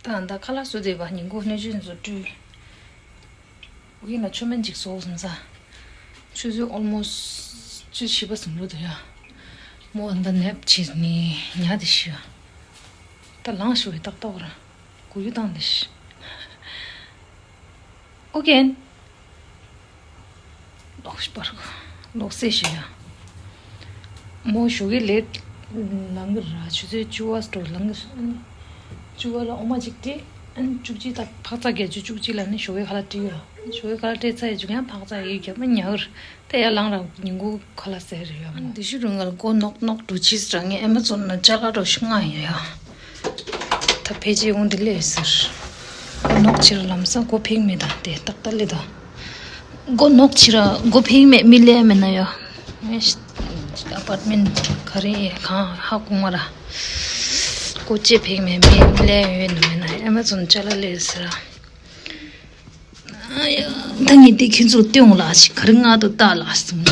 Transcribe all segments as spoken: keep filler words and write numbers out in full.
ད་ད་ཁ་ལག་བཟོ་བསྡད་པ། ཉིན་གུང་སྣོད་བཅུད་ཚོ་བཀྲུས། འོ་ཡིན་ན་མཆོད་མེ་གཅིག་བཟོ་བསམ་ས། ཆུ་ཚོད་ཨོལ་མོ་སི་ཊི་བཅུ་བཞི་པ་ཙམ་ལོ་དུ་ཡ། མོ་འདི་ནེབ་བྱས་ནས་ཉལ་བསྡད་ཤི་ཡ། ད་ལངས་ཤི་བའི་ཏག་ཏག་ར། གུ་ཡུ་བཏང་བསྡད་ཤི། ཨོ་ཀེན། ལོག་པར་ལོག་སེ་ཞིག་ཡ། མོ་ཞོགས་ཀས་ལེ་ཊི་ལངས་གི་ར། ཆུ་ཚོད་བཅུ་པ་སྟོད་ལངས་གི་ར། བཅུ་པ་ལ་འོ་མ་གཅིག་སྤྲད། ཨན་བཅུ་གཅིག་ད་ཕག་ཚ་བརྒྱད་ཅུ་བཅུ་གཅིག་ལ་ནི་ཞོགས་ཀས་ཁ་ལག་སྤྲད་ཡོད། ཞོགས་ཀས་ཁ་ལག་སྤྲད་ཚར་ཡོད་ཅུ་ཡང་ཕག་ཚ་ཡོད་རྒྱབ་མ་ཉག་གི་ར། ད་ཡར་ལངས་ར་ཉིན་གུང་ཁ་ལག་ཟས་རེད་ཡོད་མོ། དེ་ཤུ་རུང་ང་ལ་མགོ་ནོག་ནོག་འགྲོ་ཅིས་ར། ངས་ཨེ་མ་ཛོན་ན་ཅ་ལག་འགྲོ་ཤུ་ང་ཡོད་ཡ། ད་ཕལ་ཆེར་འོང་དེ་ལས་ཟེར། མགོ་ནོག་ཕྱིར་ལམ་སང་སྒོ་ཕིག་མེད་ད་དེ་ཏག་ཏག་ལས་ད། མགོ་ནོག་ཕྱིར་སྒོ་ཕིག་མེད་མི་ལས་མེད་ན་ཡོ། ངས་ཨ་པར་ཏི་མེན་ཊི་ག་རེ་གང་ཧ་གོ་མ་ར། སྒོ་ཕྱེ་ཕིག་མེད་མི་མི་ལས་ཡོད་ནོ་མེད་ན་ཨེ་མ་ཛོན་ཅ་ལག་ལས་ཟེར་ར། ཨ་ཡ། ད་ངས་དེ་ཁྱེད་ཚོ་སྟོན་ལ་ཞིག་ག་རེ་ང་དུ་ལྟ་ལ་སོང་།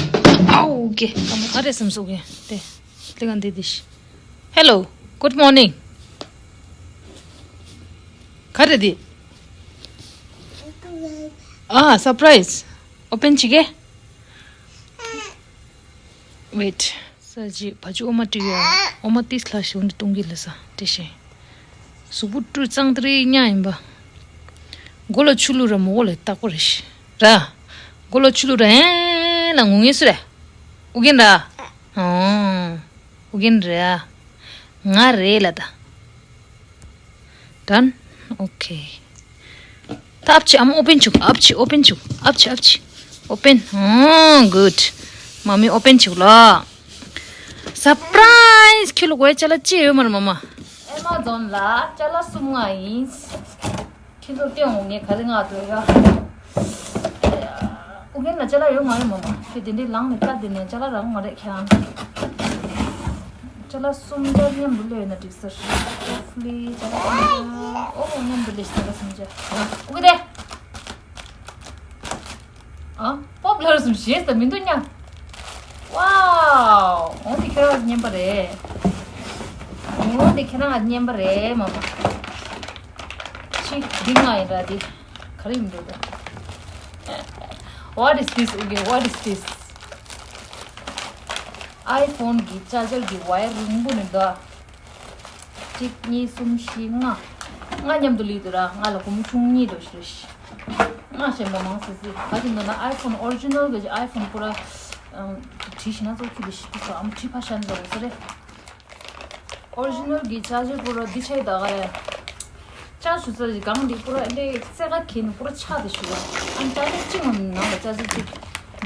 ཨའོ་ཀེ་ཀ་མ་ག་རེ་སེམས་སོ་ཀེ་དེ། ལི་གང་དེ་དེ་ཤི། Hello, good morning. ག་རེ་དེ། ཨ་སར་པ་རའི་ཛི་ཨོ་པེན་བྱེད་ཀེ། Wait. ས་གཅིག་བ་ཅུ་འོ་མ་བཀྲུས་ཡོད། འོ་མ་ཏིས་ལྷག་ཞིག་འོ་འདི་གཏོང་གི་ལ་ས་བཀྲུས་ཤིང་། གཟུགས་པོ་བཀྲུས་གཙང་ཏི་རི་ཉག་ཡིན་པ། མགོ་ལ་ཆུ་བླུགས་ར་མོ་མགོ་ལ་རྟག་པར་ཤི་ར། མགོ་ལ་ཆུ་བླུགས་ར་ཨེ་ལ་ངུ་ངེ་སུ་རེད། ཨུ་རྒྱན་ར། ཨོ་ཨུ་རྒྱན་རེད་ཨ། ང་རེད་ལ་ད། Done. Okay. ད་ཨབ་ཆི་ཨམ་ཨོ་པེན་བྱུག་ཨབ་ཆི་ཨོ་པེན་བྱུག་ཨབ་ཆི་ཨབ་ཆི། ཨོ་པེན། ཨོ་གུཌ། མ་མི་ཨོ་པེན་བྱུག་ལ། སར་པ་རའི་ཛི། ཁྱོད་ལ་གོ་ཡ་ཅ་ལག་ཅི་ཡོད་མ་རེད་མ་མ། ཨེ་མ་ཛོན་ལ་ཅ་ལག་གསུམ་ང་ཡིན། ཁྱེད་ཚོ་སྟོན་འོང་ངས་ག་རེ་ང་འདོད་ཡ། ཨུ་རྒྱན་ལ་ཅ་ལག་ཡོད་མ་རེད་མ་མ། ཁྱེད་དེ་འདྲའི་ལངས་ནས་ལྟ་དེ་ནས་ཅ་ལག་རག་མ་རེད་ཁྱེད་རང་། ཅ་ལག་གསུམ་ཆར་མཉམ་དུ་སླེབས་ཡོད་ན་འགྲིག་ཟེར། Hopefully ཅ་ལག་གསུམ་ཆར། ཨོ་མཉམ་དུ་སླེབས་ཤག་ཅ་ལག་གསུམ་ཆར། ཨུ་གུ་དེ། ཨ། པོབ་ལར་སུམ་ཞེས་དང་མི་འདུག་ཉག Wow. འོ་འདི་ཁྱེད་རང་ལ་རྔན་པ་རེད། འོ་འདི་ཁྱེད་རང་ལ་རྔན་པ་རེད་མ་མ། ཆི་འདི་ང་ཡིན་ར་འདི། ག་རེ་ཡིན་འདུག་ད། What is this? Okay, what is this? iPhone གི་ཅར་ཇར་གི་ཝའེར་རིང་པོ་ནི་འདུག་གཅིག་གཉིས་གསུམ་བཞི་ལྔ། ལྔ་མཉམ་དུ་ལུས་འདུག་ར། ལྔ་ལ་སྒོར་མོ་ཆུང་གཉིས་འགྲོ་ཞིག་རེད། ལྔ་ཞེ་མ་མང་སི་སི་ག་གི་འདུག་ན། iPhone original གི་iPhone པུ་ར་བྲིས་ཤིག་ན་ཚོ་ཁྱི་དེ་ཤི་དུ་སོ་ཨམ་བྲིས་ཕ་ཤན་འགྲོ་རེད་ས་རེད། Original གི་ཅར་ཇར་པུ་ར་འདི་ཆའི་ད་ག་རེ། ཅར་ཇ་ཞུ་ས་གི་གང་འདི་པུ་ར་འདི་རྩེ་ཁ་ཁྱེར་ནས་པུ་ར་ཆག་དེ་ཞུ་ར། ཨ་ཅར་ཇར་གཅིག་ངོ་ནང་ལ་ཅར་ཇར་གཅིག་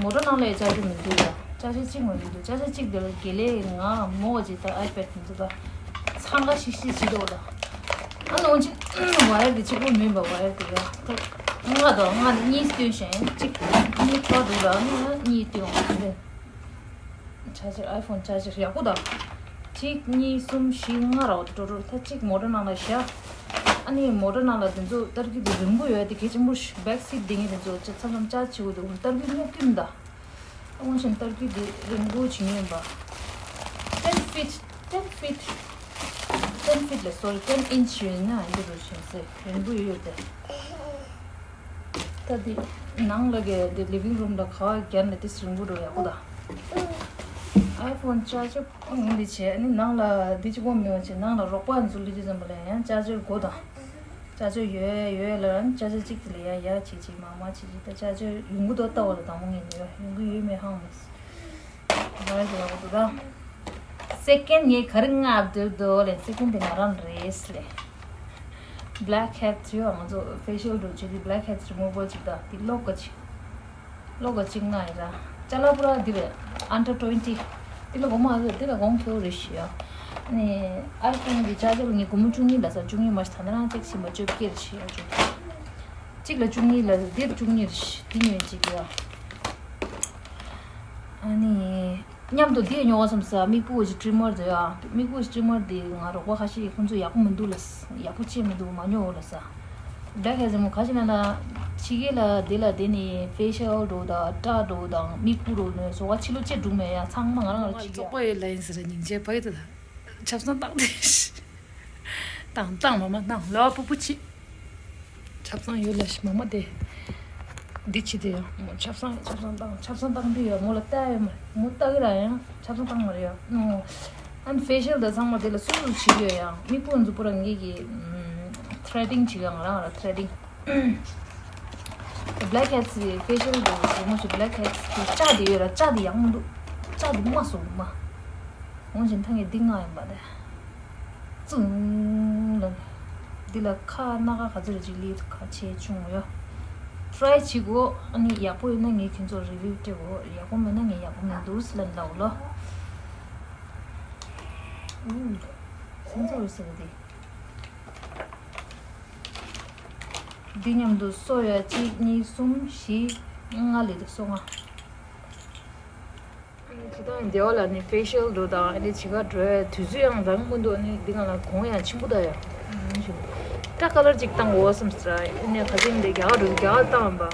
མོ་ཊ་ནང་ལ་ཡ་ཅར་ཇར་མི་འདུག་ཡ། ཅར་ཇར་གཅིག་ངོ་མི་འདུག་ཅར་ཇར་གཅིག་དེ་ལ་དགེ་ལས་ང་མོ་བ་ཅིག་ད་ཨའི་པེ་ཌི་མི་འདུག་ད། ཚང་ཁ་ཤིག་ཤིག་བྱེད་འདུག་ད། ཨ་ནོ་ཅི་ཝ་ཡར་དེ་གཅིག་པུ་མིན་པ་ཝ་ཡར་དེ་ཡ། ད་ང་དང་ང་གཉིས་སྟོན་ཞིང་གཅིག་གཉིས་ཁ་འདུག་ད་ཨ་ནི་གཉིས་སྟོན་འོང་དེ། ཅར་ཇར་iPhone ཅར་ཇར་ཡག་པོ་དང་། གཅིག་གཉིས་གསུམ་བཞི་ལྔ་ར་འོ་དེ་འགྲོ་འགྲོ་ད་གཅིག་མོ་ཊ་ནང་ལ་བཞག་ཨ་ནི་མོ་ཊ་ནང་ལ་དེ་ཚོ་ཏར་ཀི་དེ་རིང་པོ་ཡོད་དེ་གལ་ཆེན་པོ་ཞིག back seat དེ་ངས་དེ་ཚོ་ཅི་མཚམས་མཚམས་ཅར་བྱེད་དགོས་འདུག་ཏར་ཀི་སྨྱོ་ཀི་མི་ད། ཨ་ཁོང་ཆེན་ཏར་ཀི་དེ་རིང་པོ་བྱེད་ངེས་ཡིན་པ། ten feet ten feet ten feet ལ་sorry ten inch ཡོད་ན་འདི་རུ་ཆེན་སེ་རིང་པོ་ཡོད་དེ། ད་འདི་ནང་ལ་གི་འདི་living room ལ་ཁ་བ་རྒྱན་ལ་ཏིས་རིང་པོ་འགྲོ་ཡག་པོ་དང་། iPhone charger འོང་འདི་བྱས་ནི་ནང་ལ་འདི་གཅིག་པོ་མི་བ་བྱས་ནང་ལ་རོགས་པ་འཛུལ་ལི་ཅི་ཙམ་པ་ལ་ཡང་charger དགོས་དང་། charger ཡོད་ཡོད་ལ་charger གཅིག་དེ་ལ་ཡ་ཡ་བྱེད་ཅིག་མ་མ་བྱེད་ཅིག་ད་charger ཡོང་གི་འདུག་ལྟ་བ་ལ་དང་པོ་ངས་ཉོས་ཡོང་གི་ཡོད་མེད་ཧང་མ་སི། ལ་ཡ་ལ་འདུག་ད། second ངས་ག་རེ་མངགས་འདུག་འདུག་ལས་second དེ་ང་རང་རེད་ལས། Blackheads ཡོད་ང་ཚོ་facial འགྲོ་བྱེད་དུས་blackheads removal ཅིག་དང་དེ་ལོག་ག་ཅིག་ལོག་ག་ཅིག་ང་ཡི་ར་ཅ་ལག་པུ་ར་འདི་རེད། under twenty འདི་ལ་སྒོར་མོ་ཨ་འདི་ལ་སྒོར་མོ་ཁེའུ་རེད་ཤི་ཡ། ནི་iPhone གི་charger ངས་སྒོར་མོ་བཅུ་གཉིས་ལ་ས་བཅུ་གཉིས་མ་ཞིག་ད་ནི་རང་ཅེག་ཤི་མ་བཅོ་བརྒྱད་རེད་ཤི་ཡ་བཅུ་གཅིག་ལ་བཅུ་གཉིས་ལ་འདིར་བཅུ་གཉིས་རེད་ཤི་འདི་ཉོས་ཅིག་ཡ། ཨ་ནི། མཉམ་དུ་འདི་ཉོ་བ་བསམ་ས་མིག་སྤུ་གི་trimmer དེ་ཡ། མིག་སྤུ་གི་trimmer དེ་ང་རོགས་པ་ཁ་ཤས་ཁོང་ཚོ་ཡག་པོ་མི་འདུག་ལ། ཡག་པོ་ཅིག་མི་འདུག་མ་ཉོ་ལ་ས། blackheads མོ་ཁ་ཤས་ན་ན། ཕྱི་རྒྱལ་ལ་དེ་ལ་དེ་ནི་facial འགྲོ་དང་སྐྲ་འགྲོ་དང་མིག་སྤུ་འགྲོ་ནས་བཟོ་བ་ཕྱི་ལོ་ཅི་འགྲུག་མེད་ཡ་ཚང་མ་ང་རང་ལ་ཕྱི་རྒྱལ། བཙོག་པ་ཡོད་ལ་ཡིན་ཟེར་སྙིང་རྗེ་བ་ཡི་དེ་ད། ཆབ་གསང་བཏང་དེ། བཏང་བཏང་མ་མ་བཏང་ལོ་པུ་པུ་ཆི། ཆབ་གསང་ཡོད་ལ་ཤི་མ་མ་དེ། འདི་ཆི་དེ་ཡང་མོ་ཆབ་གསང་ཆབ་གསང་བཏང་ཆབ་གསང་བཏང་དུས་ཡང་མོ་ལ་ལྟ་ཡོད་མ་མོ་ལྟ་གི་ར་ཡང་ཆབ་གསང་བཏང་མ་རེད་ཡང་ནོ། ཨན་facial་དང་ཚང་མ་དེ་ལ་སུ་སུ་བྱེད་ཀྱི་ཡོད་ཡང་མིག་པོ་འཛུ་པོ་རང་གི་གི་threading་བྱེད་ཀྱི་ཡང་རང་ར་threading། Blackheads་ཡི་facial་དུ་ཞེ་མོ་ཞིག་blackheads་གི་ལྕགས་དེ་ཡོད་ར་ལྕགས་དེ་ཡང་མི་འདུག་ལྕགས་དེ་མ་སོང་མ། འོང་ཞིང་ཐང་གི་ལྡིང་ང་ཡིན་པ་དེ། ཙུང་ལ། འདི་ལ་ཁ་སྣ་ཁ་ག་ཚོད་རེ་ཅིག་ལི་ཁ་ཆེ་ཆུང་ཡོད། try་བྱེད་དགོས་ཨ་ནི་ཡག་པོ་ཡོད་ན་ངས་ཁྱོད་ཚོར་review་སྤྲད་དགོས་ཡག་པོ་མེད་ན་ངས་ཡག་པོ་མི་འདུག་ཟེར་ལབ་ལོ། ཨུ། སེམས་ཚོར་ཟེར་བ་དེ། འདི་མཉམ་དུ་སོ་ཡ་གཅིག་གཉིས་གསུམ་བཞི་ལྔ་ལས་དུ་སོ་ལྔ། ཇི་ལྟར་ཡང་སྡེ་བ་ལ་ནི་facial་འགྲོ་དང་ཨ་ནི་བྱེད་ག་འགྲོ་ཡ་དུས་ཚོད་ཡང་རང་མི་འདུག་ཨ་ནི་འདི་ག་ལ་གོང་ཡང་ཆེན་པོ་ད་ཡ། སྐྲ་ཀ་ལར་ཅིག་བཏང་འོ་བསམ་ཟེར་ཨ་ནི་ཁ་སེང་འདི་རྒྱ་གར་འགྲོ་རྒྱ་གར་བཏང་བ།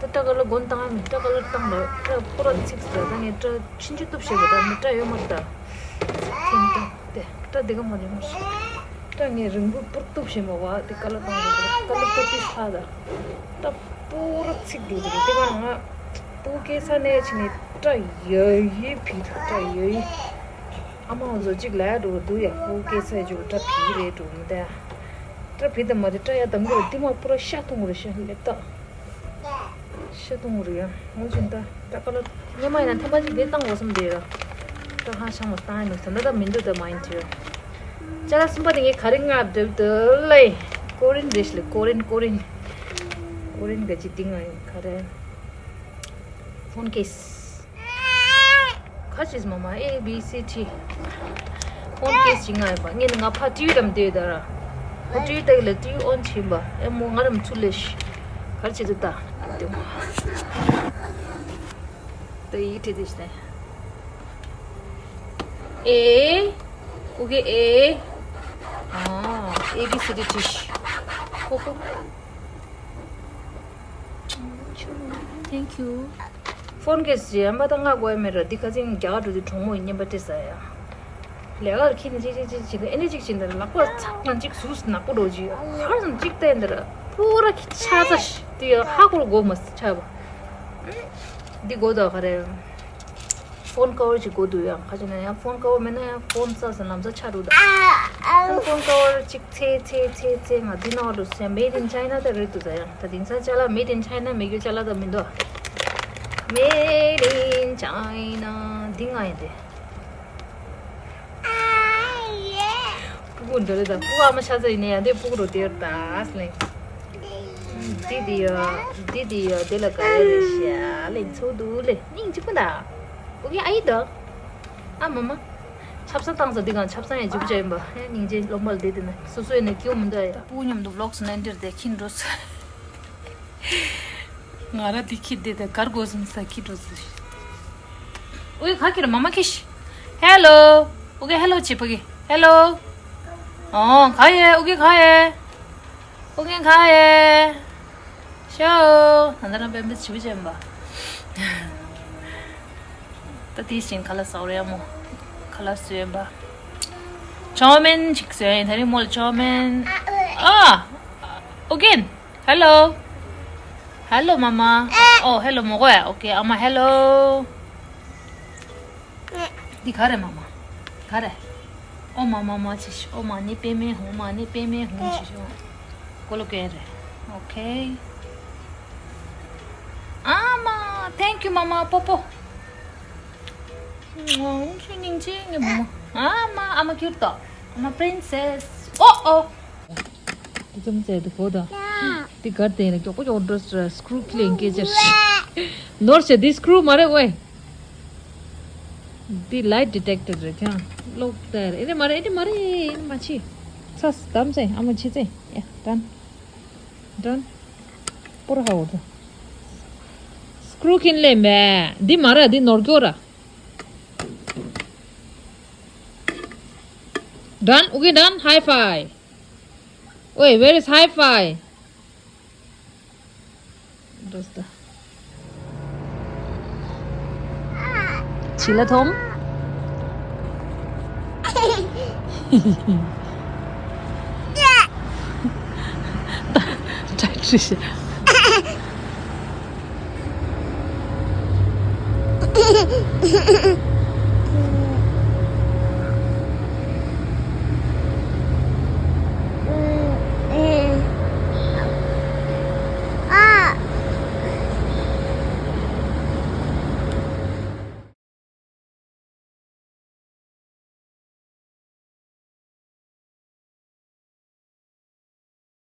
ད་སྐྲ་ཀ་ལར་གོན་བཏང་ཨ་ནི་སྐྲ་ཀ་ལར་བཏང་བ་སྐྲ་ཕོ་ར་ཚིག་ཟེར་ད་ངས་སྐྲ་ཕྱིན་ཅི་ཐུབ་བྱེད་པ་ད་ནི་སྐྲ་ཡོད་མ་རེད་ད། ཐེམ་ཏང་དེ་སྐྲ་འདི་ག་མ་རེད་མ་རེད། སྐྲ་ངས་རིང་པོ་སྤུར་གཏུབ་བྱེད་མ་བ་དེ་ཀ་ལ་བཏང་རེད་ཀ་ལ་སྤུར་ཏི་ས་ད། སྐྲ་སྤུ་ར་ཚིག་འགྲོ་འདུག་དེ་ག་ང་སྤུ་སྐྱེས་ས་ནས་ཕྱིན་ནས་སྐྲ་ཡ་ཡི་བི་འདུག་སྐྲ་ཡ་ཡི། ཨ་མ་བཟོ་གཅིག་ལ་འགྲོ་འདུག་ཡ་སྤུ་སྐྱེས་ས་འཇུག་སྐྲ་བི་རེད་འགྲོ་མི་ད། སྐྲ་བི་ད་མ་རེད་སྐྲ་ཡ་དམ་གི་རེད་དེ་མ་སྤུ་ར་ཤ་ཐུང་རེད་ཤ་ལེབ་ད། ཤ་ཐུང་རེད་ཡ་འོ་ཅིན་ད་སྐྲ་ཀ་ལ། སྙེ་མ་ཡིན་ན་ཐེམ་པ་གཅིག་དེ་བཏང་དགོས་བསམ་བསྡད་ཡ། ད་ཧ་ཤང་མ་བཏང་ཡིན་ནོ་ད་ད་མི་འདུག་ད་མ་ཡིན་དུས། ཅ་ལག་གསུམ་པ་དེ་ངས་ག་རེ་མངགས་འདྲ་འདུག་ལེ། ཀོ་རིན་རེད་ཤི་ལེ་ཀོ་རིན་ཀོ་རིན། ཀོ་རིན་ག་ཅི་དེ་ང་ཡིན་ག་རེ། ཕོན་ཀེས། ཁ་ཅིག་མ་མ་A B C D། ཕོན་ཀེས་ཅིག་ང་ཡིན་པ་ངས་ནི་ང་ཕ་ཊི་བི་རམ་བསྡད་ད་ར། ཕ་ཊི་བི་ལྟ་གི་ལ་ཊི་བི་ཨོན་བྱིན་པ་ཨེ་མོ་ང་རམ་ཚུ་ལེ་ཤི། ག་རེ་བྱེད་འདུག་ད། དེ་མོ། ད་ཡིག་བྲིས་དེ་ཤི་ནས། A okay A ཨ་A B C D བྲིས་ཤི། ཁོ་ཁོ། Thank you. ཕོན་ཀེས་ཡན་པ་ད་ང་དགོས་མེད་ར་འདི་ཁ་སང་རྒྱ་གར་འགྲོ་དུས་གྲོགས་མོ་ཡིན་སྙན་པ་སྤྲད་ས་ཡ། ལས་ཀར་ཁྱེར་ནས་ཅིག་ཅིག་ཅིག་བྱེད་དུས་ཨེ་འདྲ་ཅིག་བྱེད་འདི་ར་ལག་པ་ཚག་ང་ཅིག་ཟུག་ནག་པོ་འགྲོ་ཅིག་ཧར་ཙམ་ཅིག་བལྟས་འདི་ར་པུ་ར་ཁྱི་ཆ་ཚ་ཤི་དེ་ཡ་ཧ་གོ་དགོས་མ་ཆ་བ། འདི་དགོས་ད་ག་རེ། ཕོན་ཀ་བར་ཅིག་དགོས་འདུག་ཡང་ཁ་ཅིག་ན་ཡང་ཕོན་ཀ་བར་མེད་ན་ཡང་ཕོན་ས་ས་ནམ་ས་ཆ་རུ་ད། ཕོན་ཀ་བར་ཅིག་ཚེ་ཚེ་ཚེ་ཚེ་ང་འདི་ནང་དུ་ས་made in China ད་རེད་འདུག་ད་ཡང་ད་དེང་སང་ཅ་ལག་made in China མེད་རྒྱུ་ཅ་ལག་ད་མི་འདུག Made in China འདི་ང་ཡིན་ཏེ། སྤུ་གུ་འདི་རེད་ད་སྤུ་གུ་ཨ་མ་ཤ་ཚ་ཡིན་ན་ཡང་འདི་སྤུ་གུ་རུ་དེར་ད་ཨ་སི་ལེ། འདི་འདི་ཡོད་འདི་འདི་ཡོད་འདི་ལ་ག་རེ་རེད་ཤ་ལེ་ཚུགས་འདུག་ལེ་སྙིང་རྗེ་པོ་ད། ཨོ་ཀེ་ཨ་ཡི་ད། ཨ་མ་མ། ཆབ་གསང་བཏང་ས་འདི་གང་ཆབ་གསང་ཡང་འཇིབ་བྱ་ཡིན་པ་ཨེ་སྙིང་རྗེ་སློབ་མར་བསྡད་དེ་ན་སོ་སོ་ཡིན་ན་སྐྱིད་པོ་མི་འདུག་ཨ་ཡ། སྤུ་གུ་མཉམ་དུ་vlogs་ནན་འདིར་བསྡད་ཁྱིན་འགྲོ་ས། ང་ར་འདི་ཁྱི་འདི་དེ་གར་དགོས་སམ་ས་ཁྱི་འགྲོ་ས། ཨོ་ཡ་ག་ཁྱི་ར་མ་མ་ཁྱི་ཤི། Hello། ཨོ་ཀེ་hello་བྱེད་པ་གི་hello། ཨོ་ག་ཡེ་ཨོ་ཀེ་ག་ཡེ། ཨོ་ཀེ་ག་ཡེ། ཤོ། ད་ལྟ་རང་པན་པི་ཞིབ་ཅན་པ། ད་དེ་བཞིན་ཁ་ལག་ཟ་རེ་ཡ་མོ། ཁ་ལག་བཟོས་པ། ཅའོ་མིན་ཅིག་བཟོས་ཡིན་ད་རིང་མོ་ལ་ཅའོ་མིན། ཨ། ཨོ་ཀེ། Hello. Hello མ་མ། ཨོ་hello མོ་གོ་ཡ། ཨོ་ཀེ་ཨ་མ་hello། འདི་ག་རེ་མ་མ། ག་རེ། ཨོ་མ་མ་མ་ཆི་ཤི། ཨོ་མ་ནི་པེ་མེ་ཧུང་མ་ནི་པེ་མེ་ཧུང་ཆི་ཤི། ཀོ་ལོ་ཀེ་རེ། ཨོ་ཁེ། ཨ་མ། Thank you མ་མ་པོ་པོ། ཨོ་ཆུ་སྙིང་རྗེ་ངའི་བུ་མོ། ཨ་མ་ཨ་མ་ཁྱུར་ཏོ། ཨ་མ་princess། ཨོ་ཨོ། དེ་ཙམ་ཙེ་དེ་གོ་ད། དེ་གར་དེ་ལ་མགྱོགས་པོ་མགྱོགས་པོ་འགྲོ་ཟེར་screw clean སྐད་ཆ། ནོར་བྱས་འདི་screw་མ་རེད་ཝེ། འདི་lie detector་རེད་ཀྱང་། གློག་བལྟ་རེད། ཨེ་རེད་མ་རེད་ཨེ་རེད་མ་རེད་ཨེ་རེད་མ་ཕྱི། ཚ་དམ་ཙེ་ཨ་མ་ཕྱི་ཙེ་ཡ་done། Done། པོར་ཧ་འོ་ད། screw་ཁིན་ལེ་མེ། འདི་མ་རེད་འདི་ནོར་སྐྱོ་ར། Done། Okay done. Hi-fi. Wait, where is hi-fi? འདྲོགས་སོང་། བྱི་ལ་ཐོམ། ཏི་ཤི།